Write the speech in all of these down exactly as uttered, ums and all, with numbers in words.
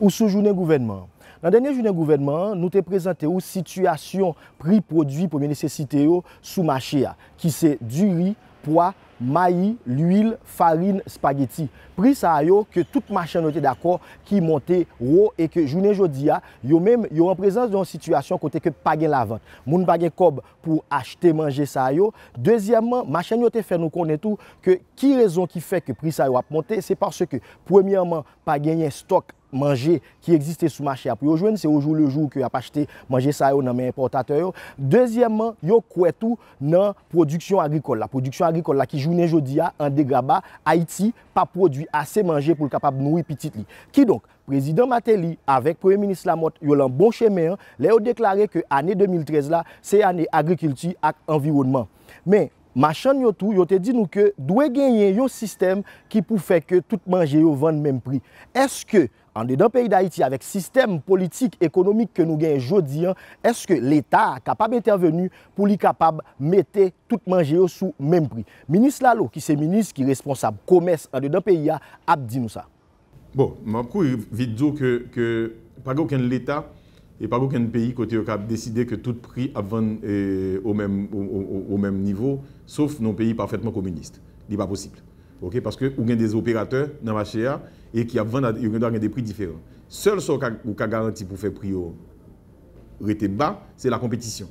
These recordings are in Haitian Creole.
Ou sou jounen gouvènman an. Nan dènye jounen gouvènman an, nou te prezante w sitiyasyon pri pwodui premye nesesite yo sou mache a, ki se diri, pwa, mayi, lwil, farin, espageti. Pri sa yo ke tout machann yo te dakò ki monte wo e ke jounen jodi a, yo menm, yo an prezans de yon sitiyasyon kote ke pa gen lavant. Moun pa gen kòb pou achte manje sa yo. Dezyèmman, machann yo te fè nou konnen tou ke ki rezon ki fè ke pri sa yo ap monte, se paske, premyèman, pa genyen stòk manje ki egziste sou mache a pou yo jwenn, se o jou le jou ke y ap achte manje sa yo nan men enpòtatè yo. Dezyèmman, yo kwè tou nan pwodiksyon agrikòl la. Pwodiksyon agrikòl la ki jounen jodi a an degraba, Ayiti pa pwodui ase manje pou l kapab nouri pitit li. Kidonk, Prezidan Martelly avèk Premye Minis Lamothe yo lan bon chemen an lè yo deklare ke ane de mil trèz la se ane agrikilti ak anviwònman. Men, machann yo tou, yo te di nou ke dwe genyen yon sistèm ki pou fè ke tout manje yo vann menm pri. Èske, andedan peyi Dayiti, avèk sistèm politik ekonomik ke nou genyen jodi an, èske Leta a kapab entèveni pou li kapab mete tout manje yo sou menm pri? Minis Lalo, ki se minis ki responsab komès andedan peyi a, ap di nou sa. Bon, m ap kouri vit di w ke, ke pa gen okenn Leta e pa gen okenn peyi kote yo ka deside ke tout pri ap vann e, o menm, o, o, o, o menm nivo, sof nan yon peyi pafètman kominis. Li pa posib. Oke? Paske ou gen de operatè nan mache a e ki ap vann, a- yo gen dwa gen de pri diferan. Sèl sa w ka, ou ka garanti pou fè pri yo rete ba, se la konpetisyon.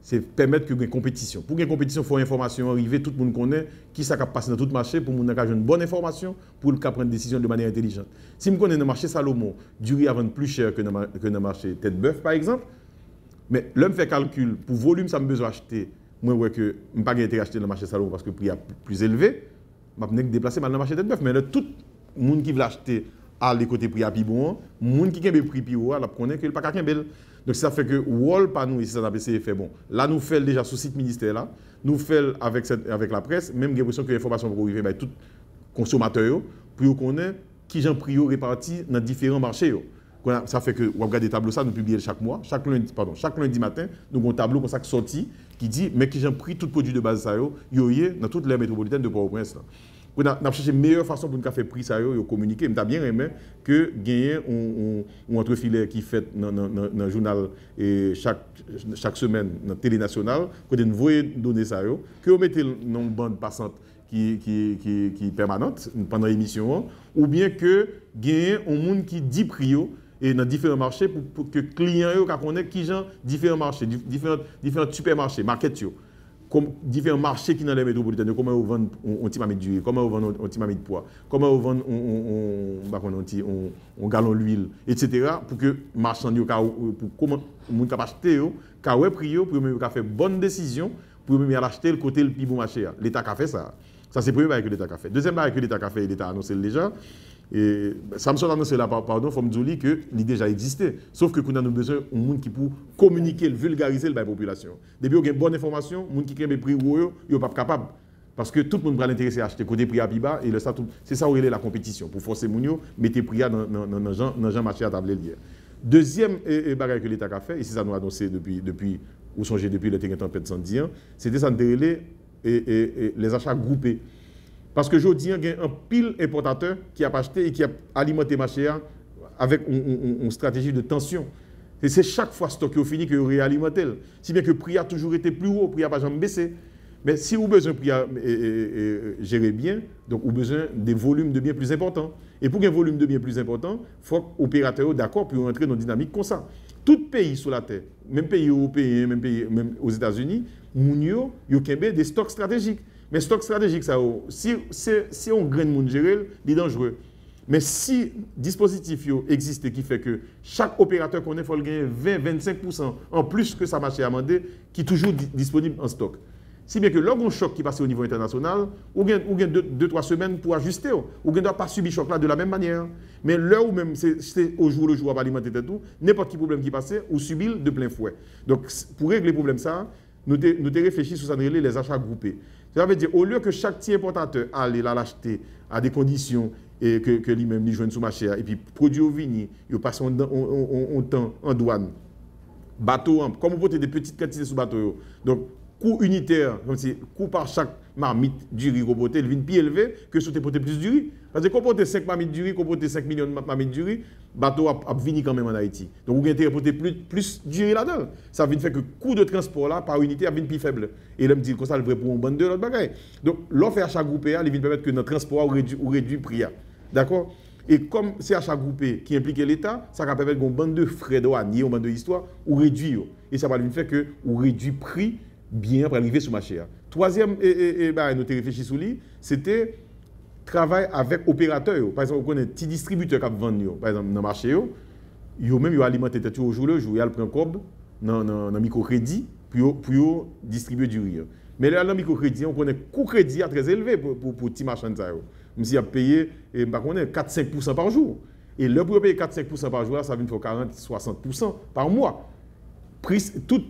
Se pèmèt ke gen konpetisyon. Pou gen konpetisyon, fò enfòmasyon an rive, tout moun konnen kisa k ap pase nan tout mache, pou moun nan ka jwenn bòn enfòmasyon, pou l ka pran desizyon de manyè entelijant. Si m konnen nan mache Salomon, diri a vann pli chè ke nan, ma- ke nan mache Tèt Bèf, pa egzanp, men lè m fè kalkil pou volim sa m bezwen achte, mwen wè ke m pa gen enterè achte nan mache Salomon paske pri a pli elve, m ap nèk deplase m al nan mache Tèt Bèf. Men lè tout moun ki vle achte ale kote pri a pi bon an, moun ki kenbe pri pi wo a, l ap konnen ke l pa ka kenbe l. Donk, se sa fè ke wòl pa nou, e se sa n ap eseye fè. Bon, la nou fè l deja sou sit ministè la, nou fè l avèk, sèt- avèk laprès, men m gen enpresyon ke enfòmasyon poko rive bay tout konsomatè yo, pou yo konnen kijan pri yo repati nan diferan mache yo. Kounye a, sa fè ke w ap gade tablo sa, nou pibliye l chak mwa, chak lendi, padon, chak lendi maten, nou gen yon tablo konsa k sòti, ki di, men kijan pri tout pwodui de baz sa yo, yo ye nan tout lè metwopolitèn de Pòtoprens lan. Kounye a, n ap chèche meyè fason pou n ka fè pri sa yo, yo kominike. M ta byen renmen ke genyen yon, yon, yon antrefilè ki fèt nan, nan, nan, nan jounal e chak, chak semèn nan Tele Nasyonal, kote n voye done sa yo, ke yo mete l nan yon band pasant ki, ki, ki, ki pèmanant pandan emisyon an, oubyen ke genyen yon moun ki di pri yo e nan diferan mache pou, pou ke kliyan yo ka konnen kijan diferan mache, di- diferan, diferan sipèmache, makèt yo, kòm diferan mache ki nan lè metwopolitèn yo, kòman yo vann yon, yon ti mamit diri, kòman yo vann yon, yon ti mamit pwa, kòman yo vann yon, yon, yon, m pa konnen, yon ti, yon, yon galon lwil, etsetera, pou ke machann yo ka, pou kòman moun k ap achte yo ka wè pri yo, pou yo menm yo ka fè bòn desizyon, pou yo menm y al achte l kote l pi bon mache a. Leta ka fè sa. Sa se premye bagay ke Leta ka fè. Dezyèm bagay ke Leta ka fè, e Leta anonse l deja, e sa m sot anonse la, pa- padon, fò m di w li ke li deja egziste. Sof ke kounye a nou bezwen yon moun ki pou kominike l, vilgarize l bay popilasyon an. Depi yo gen bòn enfòmasyon, moun ki kenbe pri wo yo, yo p ap kapab. Paske tout moun pral enterese achte kote pri a pi ba, e lè sa, tout, se sa yo rele la konpetisyon, pou fòse moun yo mete pri a nan, nan, nan, nan jan, nan jan mache a ta vle l ye. Dezyèm e, e bagay ke Leta ka fè, e se sa nou anonse depi, depi, ou sonje depi lè te gen tanpèt Sandy an, se te sa n te rele e, e, e, les achats groupés. Paske jodi an, gen anpil enpòtatè ki ap achte e ki ap alimante mache a avèk yon, yon, yon, yon estrateji de tansyon. E se chak fwa stòk yo fini ke yo reyalimante l. Si byen ke pri a toujou rete pli wo, pri a pa janm bese. Men si ou bezwen pri a e, e, e, jere byen, donk ou bezwen de volim de byen pli enpòtan. E pou gen volim de byen pli enpòtan, fòk operatè yo dakò pou yo rantre nan dinamik konsa. Tout peyi sou latè, menm peyi ewopeyen, menm peyi, menm Ozetazini, moun yo, yo kenbe de stòk estratejik. Men stòk estratejik sa yo, si se, se yon grenn moun jere l, li danjre. Men si dispozitif yo egziste ki fè ke chak operatè konnen fò l genyen ven, vennsenk pousan anplis ke sa mache a mande, ki toujou di- disponib an stòk. Si byen ke lè w gen yon chòk ki pase o nivo entènasyonal, ou gen, ou gen de, de, twa semèn pou ajiste w. Ou gen dwa pa sibi chòk la de la menm manyè. Men lè ou menm, se, se o jou le jou w ap alimante tèt ou, nenpòt ki pwoblèm ki pase, ou sibi l de plen fwè. Donk, s- pou regle pwoblèm sa a, nou te, nou te reflechi sou sa n rele les achats groupés. Sa vle di, olye ke chak ti enpòtatè ale l al achte a de kondisyon e ke, ke li menm li jwenn sou mache a, epi pwodui yo vini, yo pase yon, yon, yon, yon, yon tan an dwàn, bato an, kòm ou pote de pitit kantite sou bato yo, donk, kou initè, kòmsi kou pa chak mamit diri ke w pote, li vin pi elve ke si w te pote plis diri. Paske ke w pote senk mamit diri, ke w pote senk milyon ma-, mamit diri, bato ap, ap vini kanmenm ann Ayiti. Donk, ou gen enterè pote pli-, plis diri ladan l. Sa vin fè ke kou de transpò la, pa inite, ap vin pi fèb. E lè m di l konsa, l vrè pou yon bann de lòt bagay. Donk, lè w fè acha gwoupe a, li vin pèmèt ke nan transpò a, ou redui, ou redui pri a. Dakò? E kòm se acha gwoupe ki enplike Leta, sa ka pèmèt gen yon bann de frè dwanye, yon bann de istwa, ou redui yo. E sa pral vin fè ke ou redui pri byen an pral rive sou mache a. Twazyèm, e, e, e, bagay nou te reflechi sou li, se te travay avèk operatè yo. Pa egzanp, ou konnen ti distribitè k ap vann yo, pa egzanp, nan mache yo, yo menm yo alimante tèt yo o jou le jou, y al pran kòb nan, nan, nan mikwokredi pou yo, pou yo distribye diri an. Men lè y al nan mikwokredi an, ou konnen kou kredi a trè elve pou, pou, pou ti machann sa yo. Kòmsi y ap peye, e, m pa konnen, kat senk pousan pa jou. E lè pou yo peye kat senk pousan pa jou la, sa vin fè w karant, swasant pousan pa mwa. Pri, tout,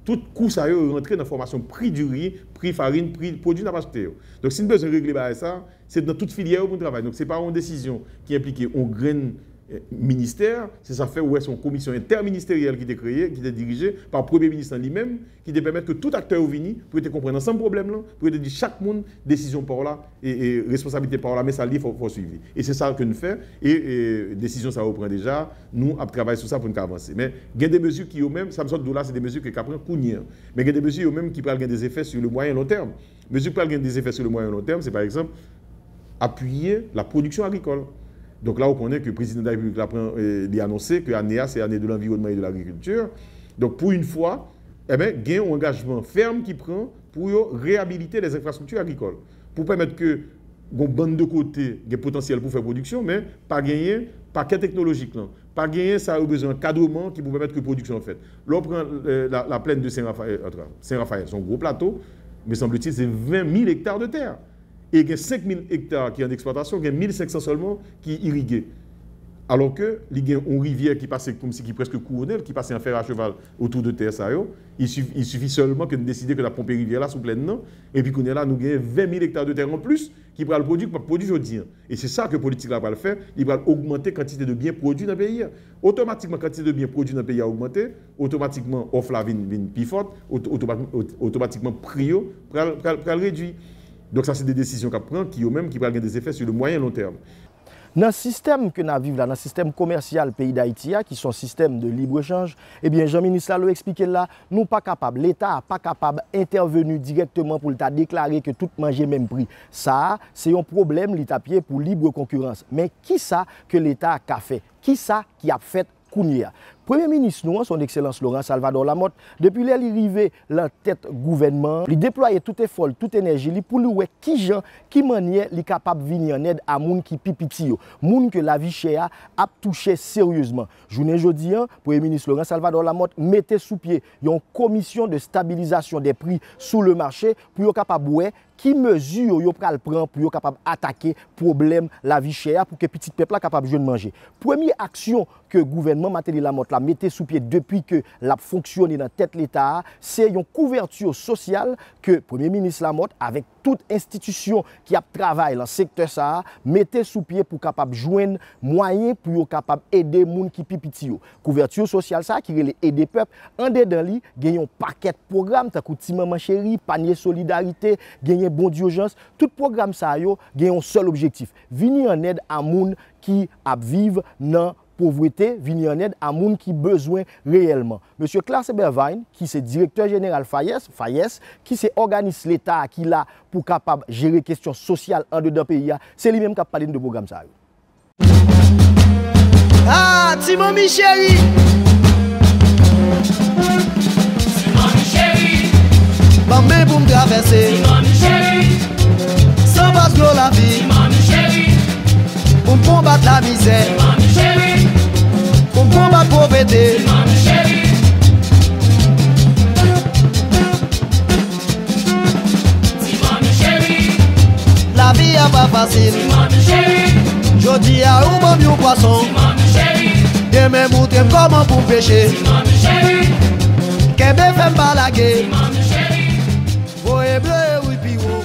tout kou sa yo rantre nan fòmasyon pri diri, pri farin, pri pwodui n ap achte yo. Donk, si n bezwen regle bagay sa, se nan tout filyè yo pou n travay. Donk, se pa yon desizyon ki enplike yon grenn, eh, ministè, se sa fè ou wè se yon komisyon entèministeryèl ki te kreye, ki te dirije pa premye minis lan li menm, ki te pèmèt ke tout aktè yo vini pou yo te konprann ansanm pwoblèm lan, pou yo te di chak moun desizyon pa w la, e, e responsablite pa w la, men sa l ye, fò, fò w swiv li. E se sa ke n fè, e, e desizyon sa yo pran deja, nou ap travay sou sa pou n ka avanse. Men gen de mezi ki yo menm, sa m sot di w la, se de mezi ki ka pran kounye a. Men gen de mezi yo menm ki pral gen de efè sur le moyen long terme. Mezi ki pral gen de efè sur le moyen long terme, se pa egzanp, apiye la pwodiksyon agrikòl. Donk la, ou konnen ke prezidan de la Repiblik la pran, eh, li anonse ke ane a, se ane de l'environnement et de l'agriculture. Donk, pou yon fwa, e ben, gen yon angajman fèm ki pran pou yo reyabilite les infrastructures agricoles. Pou pèmèt ke gon bann de kote gen potansyèl pou fè pwodiksyon, men pa genyen pakè teknolojik lan. Pa genyen sa yo bezwen ankadreman ki pou pèmèt ke pwodiksyon an fèt. Lè w pran, eh, la, la plaine de Saint-Raphaël, antre, Saint-Raphaël, se yon gwo plato, me semble-t-il, se ven mil ekta de tè. E gen senk mil ekta ki an eksplwatasyon, gen mil senk san sèlman ki irige. Alò ke li gen yon rivyè ki pase kòmsi ki prèske kouwone l, ki pase an fè a cheval otou de tè sa yo. Il suf-, il suffit sèlman ke n deside ke n ap ponpe rivyè la sou plèn nan. Epi kounye a la, nou gen ven mil ekta de tè an plis ki pral pwodui, k p ap pwodui jodi an. E se sa ke politik la pral fè, li pral ogmante kantite de byen pwodui nan peyi a. Otomatikman, kantite de byen pwodui nan peyi a ogmante, otomatikman, òf la vin, vin pi fòt, oto-, otomatik-, ot-, otomatikman, pri yo pral, pral, pral redui. Donk, sa se de desizyon k ap pran, ki yo menm, ki pral gen de efè sur le moyen long terme. Nan sistèm ke n ap viv la, nan sistèm komèsyal peyi Dayiti a, ki se yon sistèm de libre chanj, ebyen, jan minis Lalo eksplike l la, nou pa kapab, Leta a pa kapab entèveni dirèkteman pou l ta deklare ke tout manje menm pri. Sa a, se yon pwoblèm li t ap ye pou libre konkirans. Men kisa ke Leta a ka fè? Kisa ki ap fèt kounye a? Premye minis nou an, Son Ekselans Laurent Salvador Lamothe, depi lè li rive lan tèt gouvènman an, li deplwaye tout efò l, tout enèji li pou li wè kijan, ki mannyè li kapab vini an èd a moun ki pi piti yo, moun ke lavi chè a ap touche seryezman. Jounen jodi an, Premye Minis Laurent Salvador Lamothe mete sou pye yon commission de stabilisation des prix sur le marché pou yo kapab wè ki mezi yo, yo pral pran pou yo kapab atake pwoblèm lavi chè a pou ke pitit pèp la kapab jwenn manje. Premye aksyon ke gouvènman Martelly Lamothe la mete sou pye depi ke l ap fonksyone nan tèt Leta a, se yon kouvèti sosyal ke Premye Minis Lamothe avèk tout enstitisyon ki ap travay lan sektè sa a mete sou pye pou kapab jwenn mwayen pou yo kapab ede moun ki pi piti yo. Kouvèti sosyal sa a ki rele Ede Pèp, andedan li gen yon pakèt pwogram tankou Ti Manman Cheri, Panye Solidarite, genyen Bon Dijans. Tout pwogram sa yo gen yon sèl objektif, vini an èd a moun ki ap viv nan povrete, vini an èd a moun ki bezwen reyèlman. Mesye Clarce Bervine, ki se direktè jeneral FAES, FAES, ki se òganis Leta a ki la pou kapab jere kesyon sosyal andedan peyi a, se li menm k ap pale n de pwogram sa yo. Ah, ti manmi cheri. Ti manmi cheri. Ban m men pou m travèse. Ti manmi cheri. San pas dlo lavi. Ti manmi cheri. Pou m konbat lamizè. Ti manmi cheri. Pou m konbat povrete. Ti manmi cheri. Ti manmi cheri. Lavi a pa fasil. Ti manmi cheri. Jodi a ou ban m yon pwason. Ti manmi cheri. Demen moutre m kòman pou m peche. Ti manmi cheri. Kenbe fèm pa lage. Ti manmi cheri. Voye ble wi pi wo.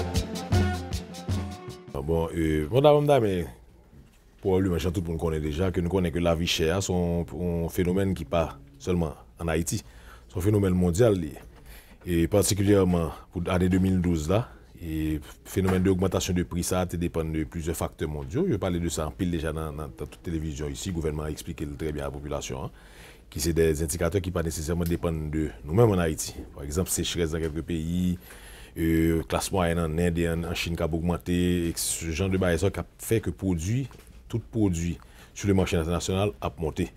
Ah, bon, e, bon, damen, damen, pwobableman, jan tout moun konnen deja, ke nou konnen ke lavi chè a, se yon, yon fenomèn ki pa sèlman ann Ayiti. Se yon fenomèn mondyal li ye. E patikilyèman, pou ane de mil douz la, E fenomèn de ogmantasyon de pri sa a te depann de plizyè faktè mondyo. Yo pale de sa anpil deja nan, nan, nan tout televizyon isi. Gouvènman an eksplike l trè byen a popilasyon an, ki se de endikatè ki pa nesesèman depann de nou menm ann Ayiti. Pa egzanp, sechrès nan kèlke peyi, e, klas mwayèn ann End e ann, ann Chin k ap ogmante, e se jan de bagay sa yo k ap fè ke pwodui, tout pwodui sou le mache entènasyonal ap monte.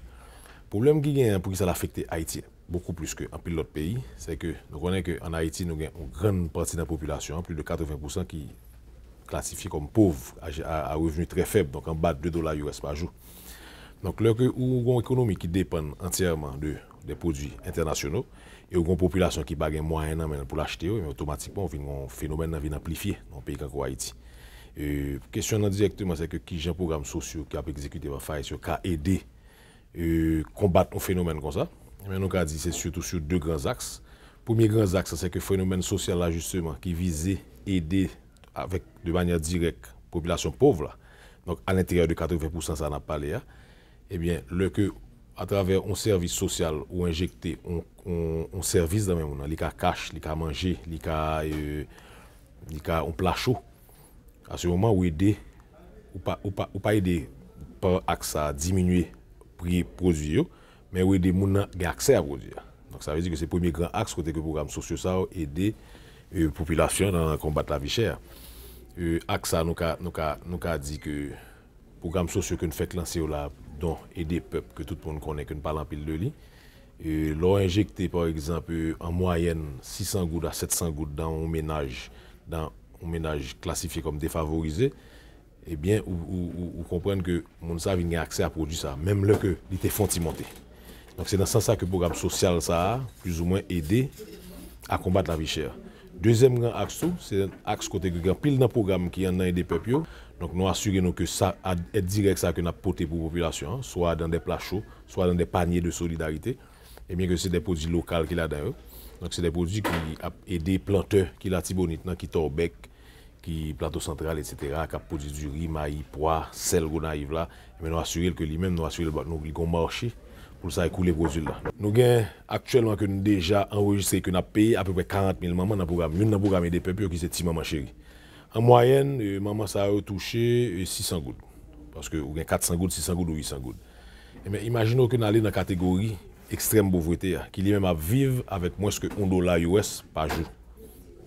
Pwoblèm ki genyen an, poukisa l afekte Ayiti bokou plis ke anpil lòt peyi, se ke nou konnen ke ann Ayiti, nou gen yon grann pati nan popilasyon an, plis de katreven pousan, ki klasifye kòm pòv, a, a, a revni trè fèb, donk anba de dola U S pa jou. Donk, lè ke ou gen yon ekonomi ki depann antyèman de, de pwodui entènasyonal, e ou gen yon popilasyon ki pa gen mwayen nan men l pou l achte yo, men otomatikman, ou vin gen yon fenomèn nan vin anplifye nan yon peyi kankou Ayiti. E, kesyon nan dirèkteman, se ke kijan pwogram sosyo k ap egzekite pa FAES yo ka ede e, konbat yon fenomèn konsa, ebyen, nou ka di se sitou sou de gran zaks. Premye gran zaks, se ke fenomèn sosyal la, jisteman, ki vize ede avèk, de manyè dirèk, popilasyon pòv la. Donk, alenteryè de katreven pousan sa n ap pale a, ebyen, lè ke, atravè yon sèvis sosyal, ou enjekte yon, yon, yon sèvis nan men moun nan, li ka kach, li ka manje, li ka, e, li ka yon pla cho, a se moman ou ede, ou pa, ou pa, ou pa ede pa aks sa a diminye pri pwodui yo, men ou ede moun nan gen aksè a pwodui a. Donk, sa vle di ke se premye gran aks kote ke pwogram sosyo sa yo ede, e, popilasyon nan konbat lavi chè a. E, aks sa a, nou ka, nou ka, nou ka di ke pwogram sosyo ke n fèk lanse yo la, don Ede Pèp, ke tout moun konnen, ke n pale anpil de li, e, lè w enjekte, pa egzanp, e, an mwayèn, sis san goud a sèt san goud dan yon menaj, dan yon menaj klasifye kòm defavorize, ebyen, ou, ou, ou, ou konprann ke moun sa a vin gen aksè a pwodui sa a, menm lè ke li te fè yon ti monte. Donk, se nan sans sa ke pwogram sosyal sa a, plizoumwen, ede a konbat lavi chè. Dezyèm gran aks tou, se yon aks kote ke gen anpil nan pwogram ki anndan Ede Pèp yo. Donk, nou asire nou ke sa, ad-, èd dirèk sa ke n ap pote pou popilasyon an, swa dan de pla cho, swa dan de panye de solidarite, ebyen ke se de pwodui lokal ki ladan yo. Donk, se de pwodui ki ap ede plantè ki Latibonit nan, ki Tòbèk, ki Plato Santral, etsetera, k ap pwodui diri, mayi, pwa, sèl Gonayiv la, ebyen, nou asire l ke li menm, nou asire l, nou, li gen yon mache pou l sa ekoule pwodui l la. Nou gen aktyèlman ke n deja anrejistre ke n ap peye apeprè karant mil manman nan pwogram, youn nan pwogram Ede Pèp yo ki se Ti Manman Cheri. An mwayèn, e, manman sa yo touche, e, sis san goud. Paske ou gen kat san goud, sis san goud ou uit san goud. Ebyen, imajine w ke n ale nan kategori ekstrèm povrete a, ki li menm ap viv avèk mwens ke yon dola U S pa jou.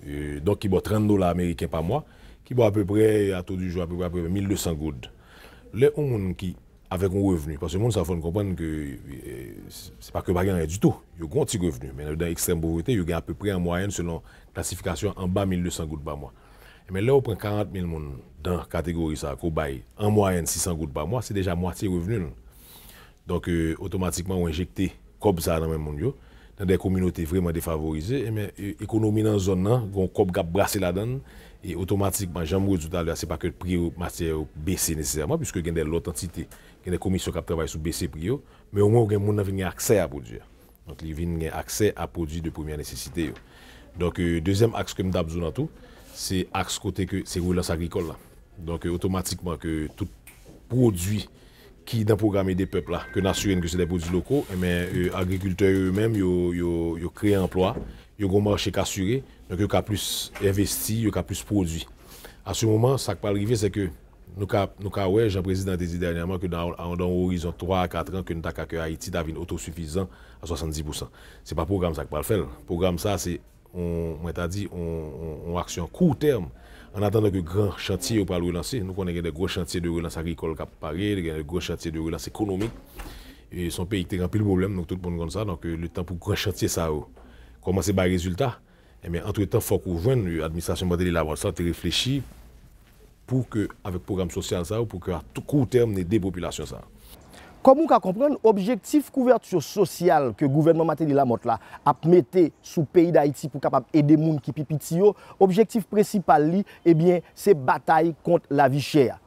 E, donk, ki ba w trant dola ameriken pa mwa, ki ba w apeprè, a taux du jour, apeprè, apeprè mil de san goud. Lè yon moun ki avèk yon revni, paske moun sa yo fò n konprann ke, e, se pa ke yo pa gen anyen ditou, yo gen yon ti revni, men dan ekstrèm povrete, yo gen apeprè an mwayèn selon klasifikasyon anba mil de san goud pa mwa. Ebyen, lè w pran karant mil moun dan kategori sa a, ke w bay an mwayèn sis san goud pa mwa, se deja mwatye revni l. Donk, e, otomatikman, ou enjekte kòb sa a nan men moun yo, nan de kominote vrèman defavorize, ebyen, e, ekonomi nan zòn nan, gen yon kòb k ap brase ladan l, e otomatikman, jan m redi w talè a, se pa ke pri matyè yo bese nesesèman, piske gen de lòt antite, gen de komisyon k ap travay sou bese pri yo, men omwen ou gen moun nan vin gen aksè a pwodui a. Donk, li vin gen aksè a pwodui de premyè nesesite yo. Donk, e, dezyèm aks ke m t ap di w nan tou, se aks kote ke se relans agrikòl la. Donk, e, otomatikman ke tout pwodui ki nan pwogram Ede Pèp la, ke n asire n ke se de pwodui loko, ebyen, e, agrikiltè yo, yo menm, yo, yo, yo kreye anplwa, yo gen yon mache k asire, donk yo ka plis envesti, yo ka plis pwodui. A se moman, sa k pral rive, se ke nou ka, nou ka wè, jan prezidan te di dènyèman, ke nan, nan yon orizon twa a kat an, ke n ta ka, ke Ayiti ta vin otosifizan a swasanndis pousan. Se pa pwogram sa k pral fè l. Pwogram sa, se yon, mwen ta di, yon, yon, yon aksyon kou tèm. An atandan ke gran chantye yo pral relanse, nou konnen gen de gwo chantye de relans agrikòl k ap pare, gen de gwo chantye de relans ekonomik. E se yon peyi ki te gen anpil pwoblèm, nou tout moun konn sa. Donk, e, letan pou gran chantye sa yo kòmanse bay rezilta, ebyen, antretan, fòk ou jwenn, e, administrasyon Martelly Lamothe sa te reflechi pou ke, avèk pwogram sosyal sa yo, pou ke a tou kou tèm, n ede popilasyon sa a. Kòm ou ka konprann, objektif kouvèti sosyal ke gouvènman Martelly Lamothe la ap mete sou peyi Dayiti pou kapab ede moun ki pi piti yo, objektif prensipal li, ebyen, se batay kont lavi chè a.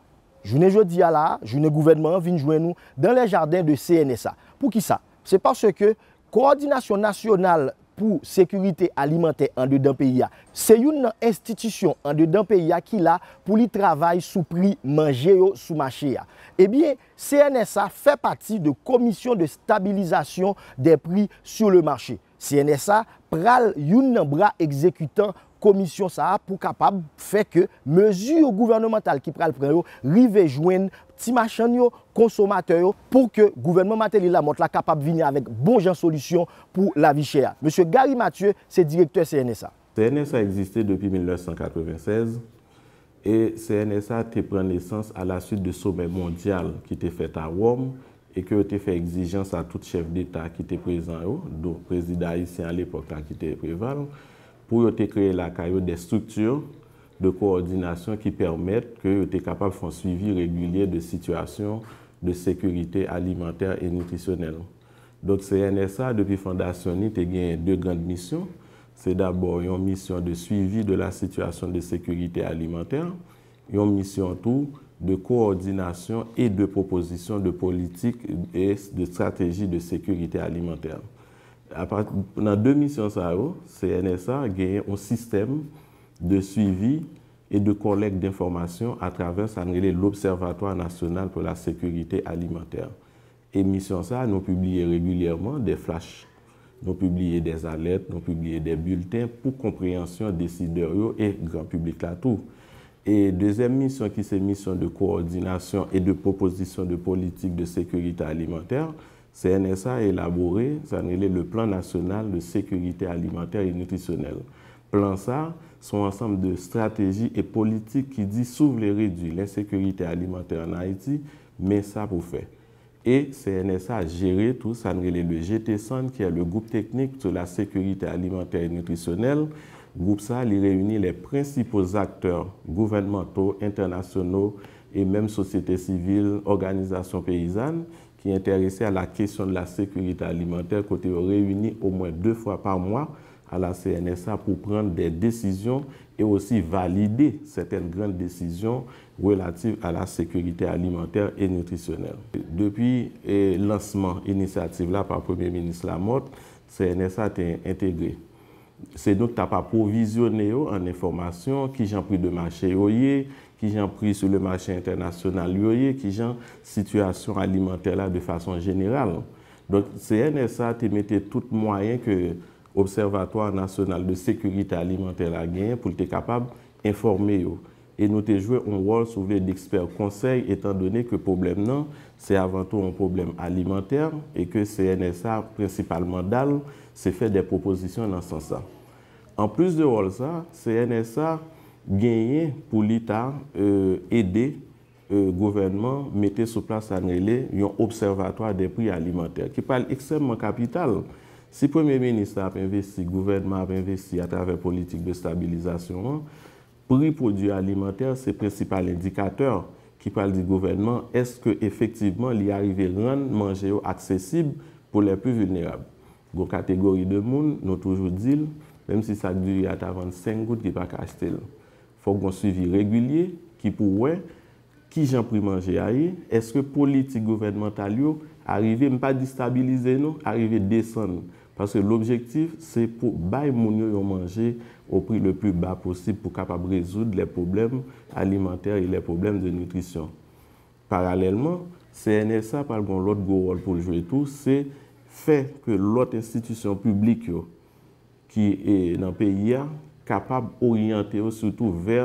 Jounen jodi a la a, jounen gouvènman an vin jwenn ou dans les jardins de C N S A. Poukisa? Se paske Kowòdinasyon Nasyonal pou Sekirite Alimantè andedan peyi a, se youn nan enstitisyon andedan peyi a ki la pou li travay sou pri manje yo sou mache a. Ebyen, C N S A fè pati de Commission de Stabilisation des Prix sur le Marché. C N S A pral youn nan bra egzekitan komisyon sa a pou kapab fè ke mezi gouvènemantal ki pral pran yo rive jwenn ti machann yo, konsomatè yo, pou ke gouvènman Martelly-Lamothe la kapab vini avèk bon jan solisyon pou lavi chè a. Mesye Gary Mathieu se direktè C N S A. C N S A egziste depi mil nèf san katreven sèz e C N S A te pran nesans alaswit de somè mondyal ki te fèt a Wòm e ke yo te fè egzijans a tout chèf deta ki te prezan yo, dont prezidan ayisyen alepòk la ki te Préval, pou yo te kreye lakay yo de strikti de kowòdinasyon ki pèmèt ke yo te kapab fè yon swivi regilye de sitiyasyon de sekirite alimantè e nitrisyonèl. Donk, C N S A, depi fondasyon ni, te genyen de grann misyon. Se dabò yon misyon de swivi de la sitiyasyon de sekirite alimantè, yon misyon tou de kowòdinasyon e de pwopozisyon de politik e de estrateji de sekirite alimantè. Apa, nan de misyon sa yo, C N S A genyen yon sistèm de swivi e de kòlèk denfòmasyon atravè sa n rele l'Observatoire National pour la Sécurité Alimentaire. E misyon sa a, nou pibliye regilyèman de flach, nou pibliye de alèt, nou pibliye de bilten pou konpreyansyon desidè yo e gran piblik la tou. E dezyèm misyon ki se misyon de kowòdinasyon e de pwopozisyon de politik de sekirite alimantè, C N S A elabore sa n rele le Plan National de Sécurité Alimentaire et Nutritionnelle. Plan sa, se yon ansanm de strateji e politik ki di si w vle redwi lensekirite alimantè an Ayiti, men sa pou fè. E C N S A jere tou sa n rele le G T SAN, ki è le Groupe Technique sur la Sécurité Alimentaire et Nutritionnelle. Gwoup sa, li reyini les principaux acteurs gouvernementaux, internationaux e menm sosyete sivil, òganizasyon peyizàn ki enterese a la kesyon de la sekirite alimantè, kote yo reyini omwen de fwa pa mwa a la C N S A pou pran de desizyon e osi valide sètèn grann desizyon relativ a la sekirite alimantè e nitrisyonèl. Depi e lansman inisyativ la pa Premye Minis Lamothe, C N S A te entegre. Se nou k t ap apwovizyone yo an enfòmasyon, kijan pri de mache yo ye, kijan pri sou le mache entènasyonal yo ye, kijan sitiyasyon alimantè la de fason jeneral. Donk, C N S A te mete tout mwayen ke Observatoire National de Sécurité Alimentaire la genyen pou l te kapab enfòme yo. E nou te jwe yon wòl, si w vle, dekspè konsèy, etandone ke pwoblèm nan, se avan tou yon pwoblèm alimantè e ke C N S A prensipal manda l, se fè de pwopozisyon nan sans sa. Anplis de wòl sa, C N S A genyen pou li ta e, ede e, gouvènman mete sou plas sa n rele yon obsèvatwa de pri alimantè, ki pral ekstrèmman kapital. Si Premye Minis la ap envesti, gouvènman ap envesti atravè politik de estabilizasyon an, pri pwodui alimantè se prensipal endikatè ki pral di gouvènman èske efektivman li arive rann manje yo aksesib pou les plus vulnérables. Gon kategori de moun, nou toujou di l, menm si sak diri a ta vann senk goud, li pa ka achte l. Fòk gon swivi regilye ki pou wè kijan pri manje a ye, èske politik gouvènmantal yo arive, m pa di stabilize non, arive desann. Paske lobjektif, se pou bay moun yo yon manje au prix le plus bas possible pou kapab rezoud les problèmes alimentaires et les problèmes de nutrition. Paralèlman, C N S A pral gon lòt gwo wòl pou l jwe tou, se fè ke lòt enstitisyon piblik yo ki e, nan peyi a kapab oryante yo sitou vè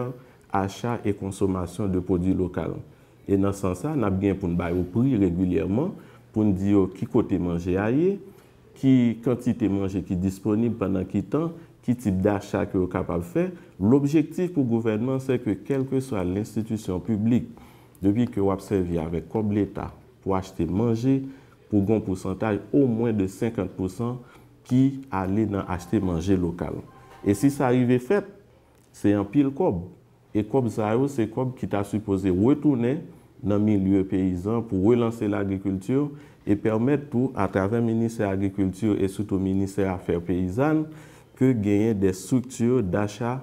acha e konsomasyon de pwodui lokal. E nan sans sa, n ap gen pou n ba yo pri regilyèman, pou n di yo ki kote manje a ye, ki kantite manje ki disponib, pandan ki tan, ki tip dacha ke yo kapab fè. Lobjektif pou gouvènman se ke kèlkeswa lenstitisyon piblik, depi ke w ap sèvi avèk kòb Leta pou achte manje, pou gon pousantaj omwen de senkant pousan ki ale nan achte manje lokal. E si sa rive fèt, se anpil kòb. E kòb sa yo, se kòb ki ta sipoze retounen nan milye peyizan pou relanse lagrikilti e pèmèt tou, atravè Ministè Agrikilti e sitou Ministè Afè Peyizàn, ke genyen de strikti dacha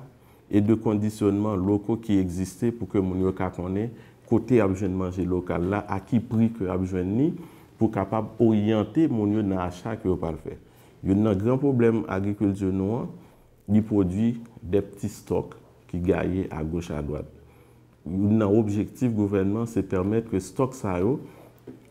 e de kondisyonman loko ki egziste pou ke moun yo ka konnen kote y ap jwenn manje lokal la, a ki pri ke y ap jwenn li, pou kapab oryante moun yo nan acha ke yo pral fè. Youn nan gran pwoblèm agrikilti nou an, li pwodui de pti stòk ki gaye agoch adwat. Youn nan objektif gouvènman se pèmèt ke stòk sa yo,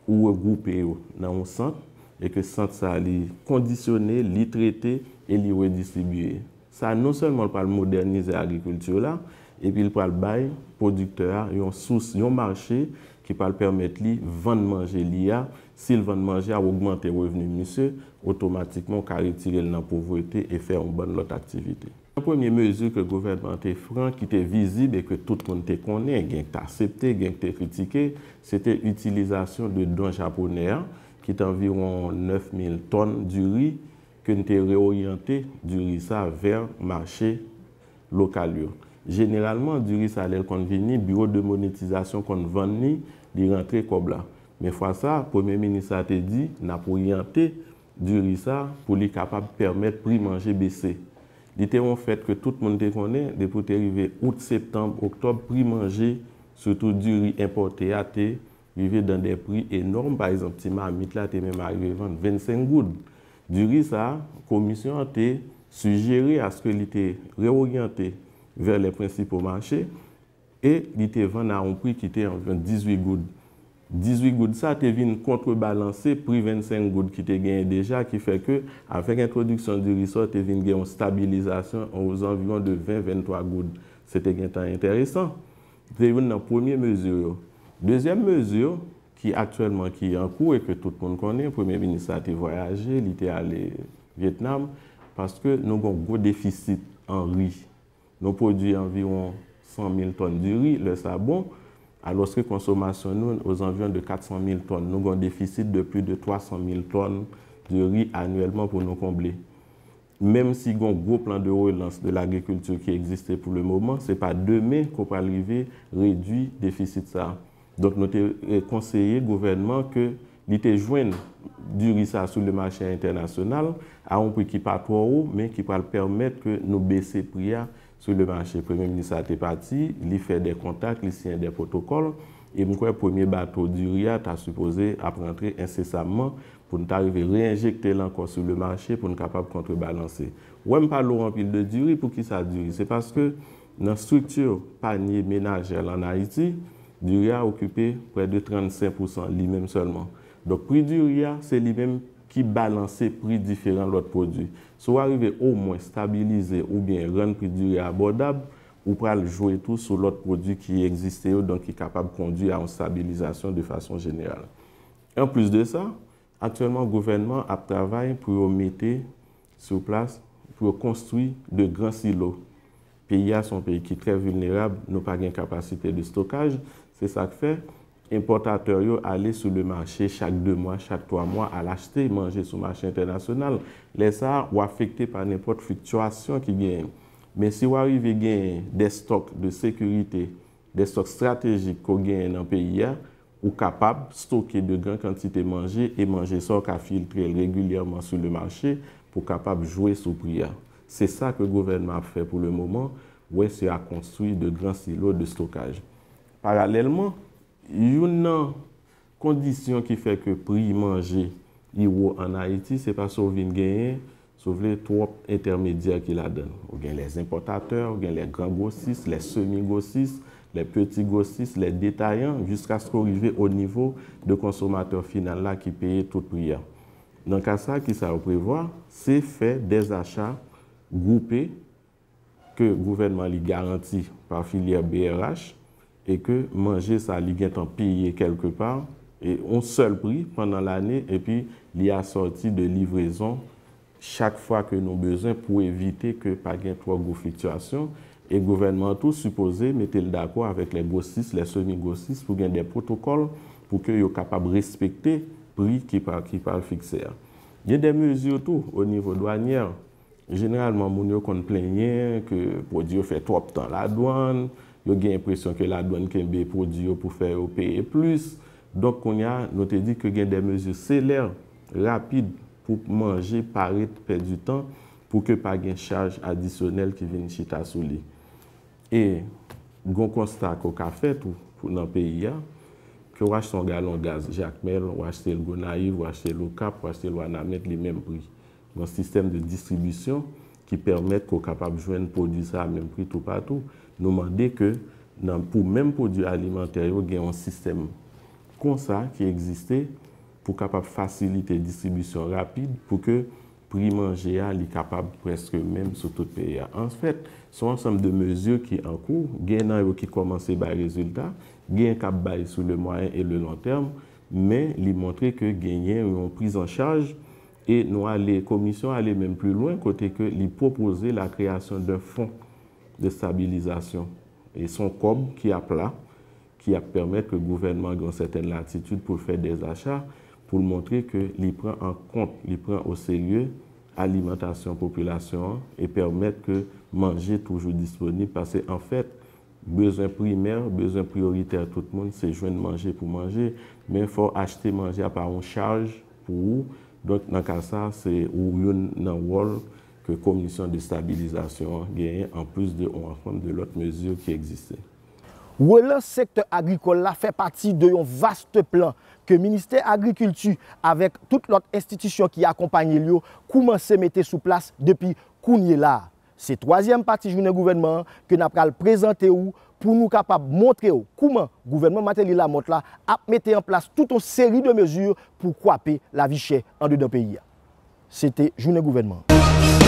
ou regwoupe yo nan yon sant, e ke sant sa li kondisyone, li trete e li redistribiye. Sa non sèlman l pral modènize agrikilti la, epi l pral bay pwodiktè a yon sous, yon mache ki pral pèmèt li vann manje li a. Si l vann manje a, w ogmante revni misye, otomatikman w ka retire l nan povrete e fè yon bann lòt aktivite. Yon premye mezi ke gouvènman an te pran, ki te vizib e ke tout moun te konnen, gen k te aksepte, gen k te kritike, se te itilizasyon de don japonè a, ki te anviwon nèf mil tòn diri, ke n te reoryante diri sa vè mache lokal yo. Jeneralman, diri sa, lè l konn vini, biwo de monetizasyon konn vann li, li rantre kòb la. Men fwa sa, premye minis la te di, n ap oryante diri sa pou li kapab pèmèt pri manje bese. Li te yon fèt ke tout moun te konnen, depi w te rive out, septanm, oktòb, pri manje, sitou diri enpòte a, te rive dan de pri enòm. Pa egzanp, ti mamit la te menm arive vann vennsenk goud. Diri sa, komisyon an te sijere aske li te reoryante vè les principaux marchés e li te vann a yon pri ki te anviwon dizuit goud. Dizuit goud sa te vin kontrebalanse pri vennsenk goud ki te genyen deja, ki fè ke avèk entwodiksyon diri sa, te vin gen yon stabilizasyon ozanviwon de ven, venntwa goud. Se te gentan enteresan. Se youn nan premye mezi yo. Dezyèm mezi ki aktyèlman ki an kou e ke tout moun konnen, premye minis la te vwayaje, li te ale Vyetnam, paske nou gen yon gwo defisit an ri. Nou pwodui anviwon san mil tòn diri, lè sa bon, alòske konsomasyon nou ozanviwon de kat san mil tòn. Nou gen yon defisit de plis de twa san mil tòn diri anyèlman pou nou konble. Menm si gen yon gwo plan de relans de lagrikilti ki egziste pou le moman, se pa demen ke w pral rive redui defisit sa a. Donk, nou te, eh, konseye gouvènman ke li te jwenn diri sa sou le mache entènasyonal a yon pri ki pa twò wo, men ki pral pèmèt ke nou bese pri a sou le mache. Premye minis la te pati, li fè de kontak, li siyen de pwotokòl, e m kwè premye bato diri a ta sipoze ap rantre ensesamman pou n ta rive reyenjekte l ankò sou le mache pou n kapab kontrebalanse. Wè m pale w anpil de diri, poukisa diri? Se paske nan estrikti panye menajè la ann Ayiti, diri a okipe prè de trannsenk pousan li menm sèlman. Donk, pri diri a, se li menm ki balanse pri diferan lòt pwodui. Si w arive omwen stabilize oubyen rann pri diri a abòdab, ou pral jwe tou sou lòt pwodui ki egziste yo, donk ki kapab kondui a yon stabilizasyon de fason jeneral. Anplis de sa, aktyèlman, gouvènman ap travay pou yo mete sou plas, pou yo konstwi de gran silo. Peyi a se yon peyi ki trè vilnerab, nou pa gen kapasite de stokaj, se sa k fè enpòtatè yo ale sou le mache chak de mwa, chak twa mwa, al achte manje sou mache entènasyonal. Lè sa a, ou afekte pa nenpòt fliktyasyon ki genyen. Men si w arive genyen de stòk de sekirite, de stòk estratejik ke w genyen nan peyi a, ou kapab stoke de gran kantite manje, e manje sa w ka filtre l regilyèman sou le mache pou w kapab jwe sou pri a. Se sa ke gouvènman ap fè pou le moman, wè se a konstwi de gran silo de stokaj. Paralèlman, youn nan kondisyon ki fè ke pri manje li wo ann Ayiti, se paske w vin genyen, si w vle, twòp entèmedyè ki ladan l. Ou gen les importateurs, ou gen les grands grossistes, les semi-grossistes, les petits grossistes, les détaillants, jiskaske w rive o nivo de konsomatè final la ki peye tout pri a. Nan ka sa, kisa yo prevwa? Se fè des achats groupés ke gouvènman li garanti pa filyè B R H e ke manje sa li gentan peye kèlkepa e yon sèl pri pandan lane, epi li asòti de livrezon chak fwa ke nou bezwen pou evite ke pa gen twò gwo fliktyasyon. E gouvènman an tou sipoze mete l dakò avèk les grossistes, les semi-grossistes pou gen de pwotokòl pou ke yo kapab respekte pri ki pa, ki pral fikse a. Gen de mezi tou o nivo dwanyè. Jeneralman, moun yo konn plenyen ke pwodui yo fè twòp tan ladwann, yo gen enpresyon ke ladwann kenbe pwodui yo pou fè yo peye plis. Donk, kounye a, nou te di ke gen de mezi selè, rapid, pou manje pa ret pèdi tan, pou ke pa gen chaj adisyonèl ki vin chita sou li. E gen yon konsta ke w ka fè tou pou nan peyi a, ke w achte yon galon gaz Jakmèl, w achte l Gonayiv, w achte l Okap, w achte l Wanament, li menm pri. Gen yon sistèm de distribisyon ki pèmèt ke w kapab jwenn pwodui sa a menm pri toupatou. Nou mande ke nan, pou menm pwodui alimantè yo, gen yon sistèm konsa ki egziste pou kapab fasilite distribisyon rapid, pou ke pri manje a, li kapab prèske menm sou tout peyi a. Anfèt, se yon ansanm de mezi ki an kou, gen nan yo ki kòmanse bay rezilta, gen k ap bay sou le mwayen e le lon tèm, men li montre ke genyen yon priz an chaj e nou ale, komisyon ale menm pli lwen kote ke li pwopoze la kreyasyon d'un fonds de stabilizasyon. E se yon kòb ki ap la, ki ap pèmèt ke gouvènman gen yon sètèn latitid pou l fè dèzacha, pou l montre ke li pran an kont, li pran o serye alimantasyon popilasyon an e pèmèt ke manje toujou disponib, paske anfèt, bezwen primè, bezwen priyoritè tout moun, se jwenn manje pou manje, men fò w achte manje a pa yon chaj pou ou. Donk, nan ka sa, se ou youn nan wòl ke komisyon de stabilizasyon an genyen, anplis de yon ansanm de lòt mezi ki egziste. Relans sektè agrikòl la fè pati de yon vaste plan ke Ministè Agrikilti avèk tout lòt enstitisyon ki akonpanye l yo koumanse mete sou plas depi kounye la a. Se twazyèm pati jounen gouvènman an ke n ap pral prezante w pou nou kapab montre w kouman gouvènman Martelly-Lamothe la ap mete an plas tout yon seri de mezi pou kwape lavi chè andedan peyi a. Se te jounen gouvènman an.